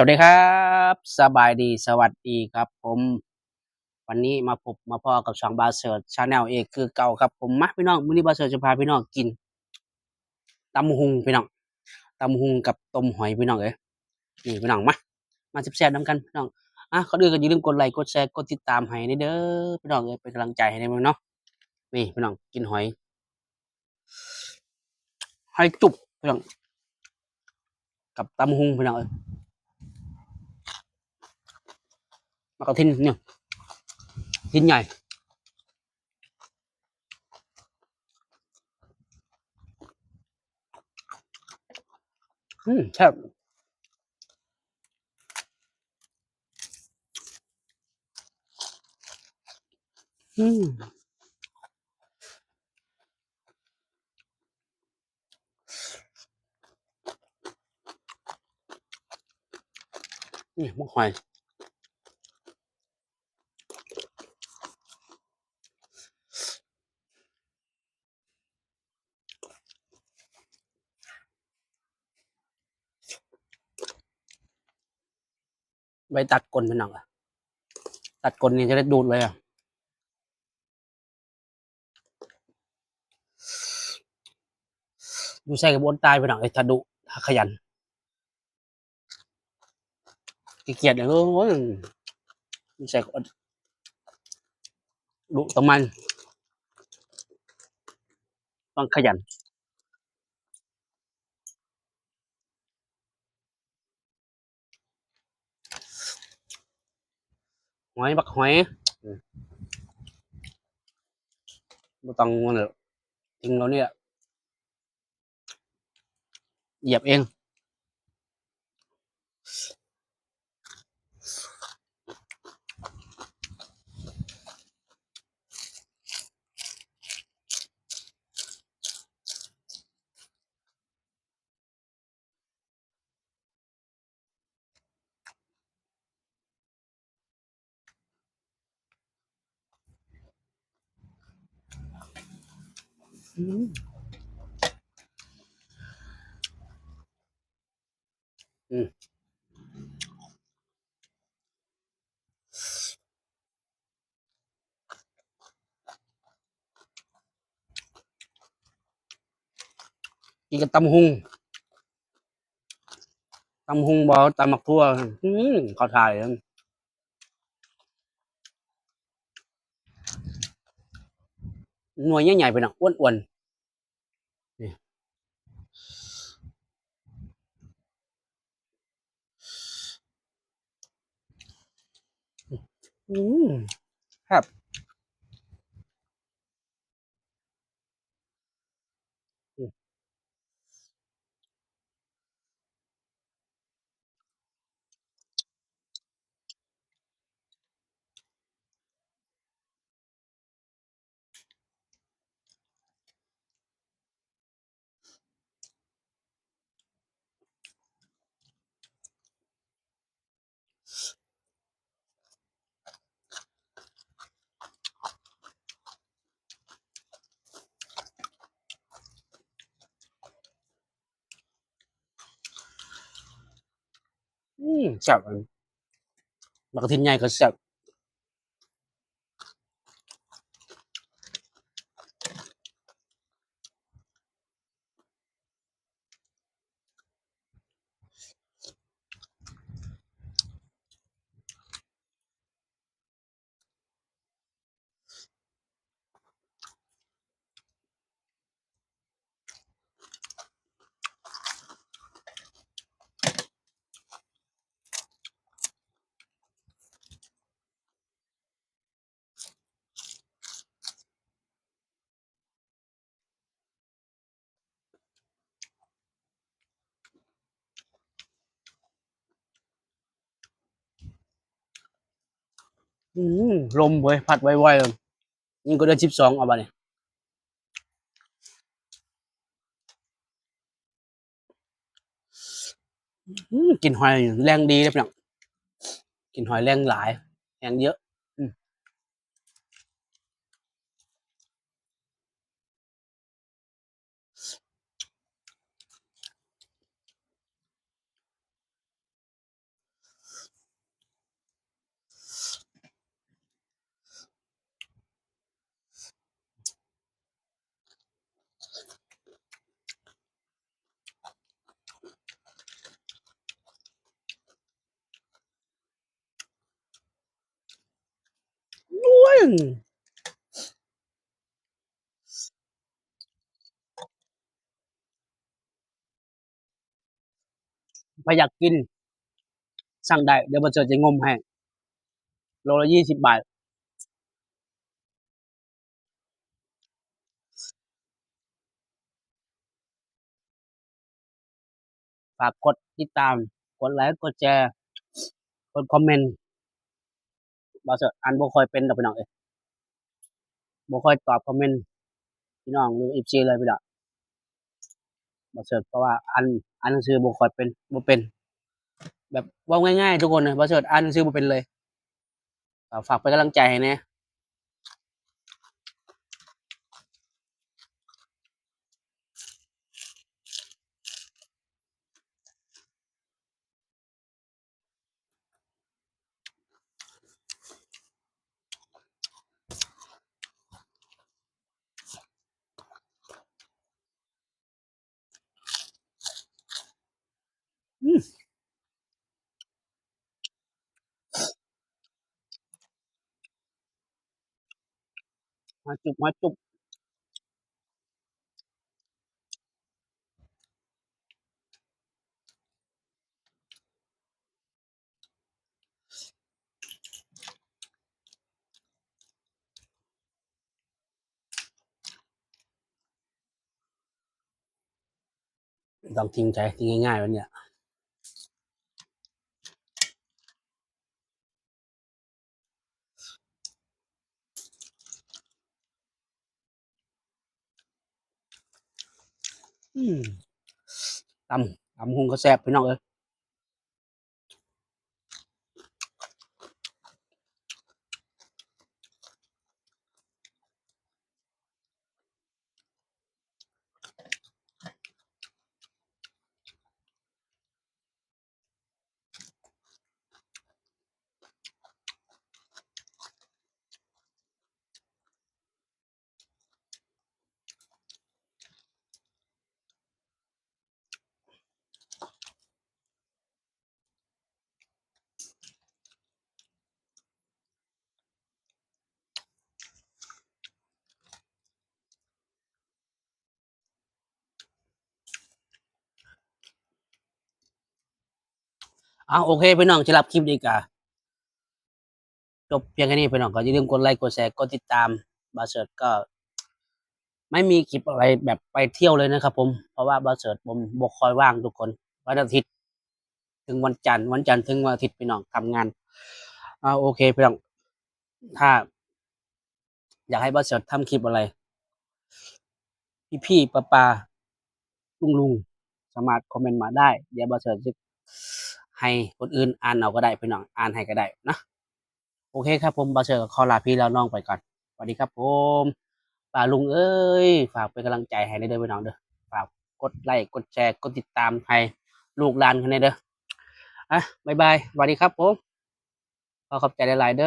สวัสดีครับ สบายดี สวัสดีครับผม วันนี้มาพบมาพ้อกับช่องบ่าวเสิร์ช Channel อีกคือเก่าครับผม มาพี่น้อง มื้อนี้บ่าวเสิร์ชจะพาพี่น้องกินตำบักหุ่งพี่น้อง ตำบักหุ่งกับต้มหอยพี่น้องเอ้ย นี่พี่น้อง มา มาแซ่บๆนำกันพี่น้อง อ่ะ ก่อนอื่นก็อย่าลืมกดไลก์ กดแชร์ กดติดตามให้เด้อพี่น้องเอ้ย เป็นกำลังใจให้เด้อเนาะ นี่พี่น้อง กินหอย หอยจุ๊บพี่น้อง กับตำบักหุ่งพี่น้องเอ้ย หมากกระถินเนี่ย หินใหญ่ อืม แซ่บ อืม นี่หมกหอย ไว้ตัดก้นพี่น้อง ตัดก้นนี่จะได้ดูดเลยอะ อยู่ไสก็บ่อดตายพี่น้องเอ้ย ถ้าดุ ถ้าขยัน ขี้เกียจ โอ้ย อยู่ไสก็อด ดุต้องมัน ต้องขยัน หอย บักหอย อืม บ่ต้องนั่นแหละ ทิ้งเอานี่แหละ เหยียบเอง อืม อืม กินกับตำบักหุ่ง ตำบักหุ่งบ่ ตำบักถั่ว อืม เข้าท่าเลย หน่วยใหญ่ๆ พี่น้อง อ้วนๆ นี่ อืม แซ่บ อืม อืม แซ่บ หมากกระถินใหญ่ก็แซ่บ อืม ลมเว้ย พัดไวๆ เลย ยิ่งกว่าเดือนสิบสอง เอาบัดนี้ อืม กินหอยแฮงดีเด้อพี่น้อง กินหอยแฮงหลาย แฮงเยอะ อืม อื ມ ໃຜຢາກກິນ ສັ່ງໄດ້ ດຽວບ່າວເສີດຈະງົມໃຫ້ ໂລລະຊາວບາດ. ຝາກກົດຕິດຕາມ ກົດໄລ ກົດແຊ ກົດຄອມເມັນ. ບ່າວເສີດອ່ານບໍ່ຄ່ອຍເປັນດອກພີ່ນ້ອງເອີຍ ບໍ່ຄ່ອຍຕອບຄອມເມັນພີ່ນ້ອງ ຫຼື ເອັຟຊີ ເລີຍພີ່ນ້ອງ. ບ່າວເສີດ ເພາະວ່າອ່ານ ອ່ານໜັງສືບໍ່ຄ່ອຍເປັນ ບໍ່ເປັນ ແບບເວົ້າງ່າຍໆທຸກຄົນ ບ່າວເສີດອ່ານໜັງສືບໍ່ເປັນເລີຍ. ກໍຝາກເປັນກຳລັງໃຈໃຫ້ແດ່. ຫອຍຈຸບ ຫອຍຈຸບ. ຕ້ອງຈິງໃຈ ກິນງ່າຍໆແບບນີ້. ອືມ ຕຳ ຕຳຫຸ່ງກໍແຊບພີ່ນ້ອງເອີຍ. ເອົາ ໂອເຄພີ່ນ້ອງ ສຳລັບຄລິບນີ້ກະ ຈົບພຽງແຄ່ນີ້ພີ່ນ້ອງ ກໍຢ່າລືມກົດໄລ ກົດແຊ ກົດຕິດຕາມ. ບ່າວເສີດກໍໄມ່ມີຄລິບອະໄລແບບໄປທ່ຽວເລີຍນະຄັບຜົມ ເພາະວ່າບ່າວເສີດ ບໍ່ ບໍ່ຄ່ອຍວ່າງທຸກຄົນ ວັນອາທິດເຖິງວັນຈັນ ວັນຈັນເຖິງວັນອາທິດພີ່ນ້ອງ ທຳງານ. ເອົາ ໂອເຄພີ່ນ້ອງ ຖ້າຢາກໃຫ້ບ່າວເສີດທຳຄລິບອະໄລ ພີ່ໆ ປ້າໆ ລຸງໆ ສາມາດຄອມເມັນມາໄດ້ ດຽວບ່າວເສີດຈະໃຫ້ຄົນອື່ນອ່ານເອົາກໍໄດ້ພີ່ນ້ອງ ອ່ານໃຫ້ກໍໄດ້ນະ. ໂອເຄຄັບຜົມ ບ່າວເສີດກໍຂໍລາພີ່ລານ້ອງໄປກ່ອນ ສະຫວັດດີຄັບຜົມ. ປ້າລຸງເອີຍ ຝາກເປັນກຳລັງໃຈໃຫ້ແດ່ເດີພີ່ນ້ອງເດີ ຝາກກົດໄລ ກົດແຊ ກົດຕິດຕາມໃຫ້ລູກຫຼານເຮົາແດ່ເດີ. ອ່ະ ບາຍບາຍ ສະຫວັດດີຄັບຜົມ ຂໍຂອບໃຈຫຼາຍໆເດີ.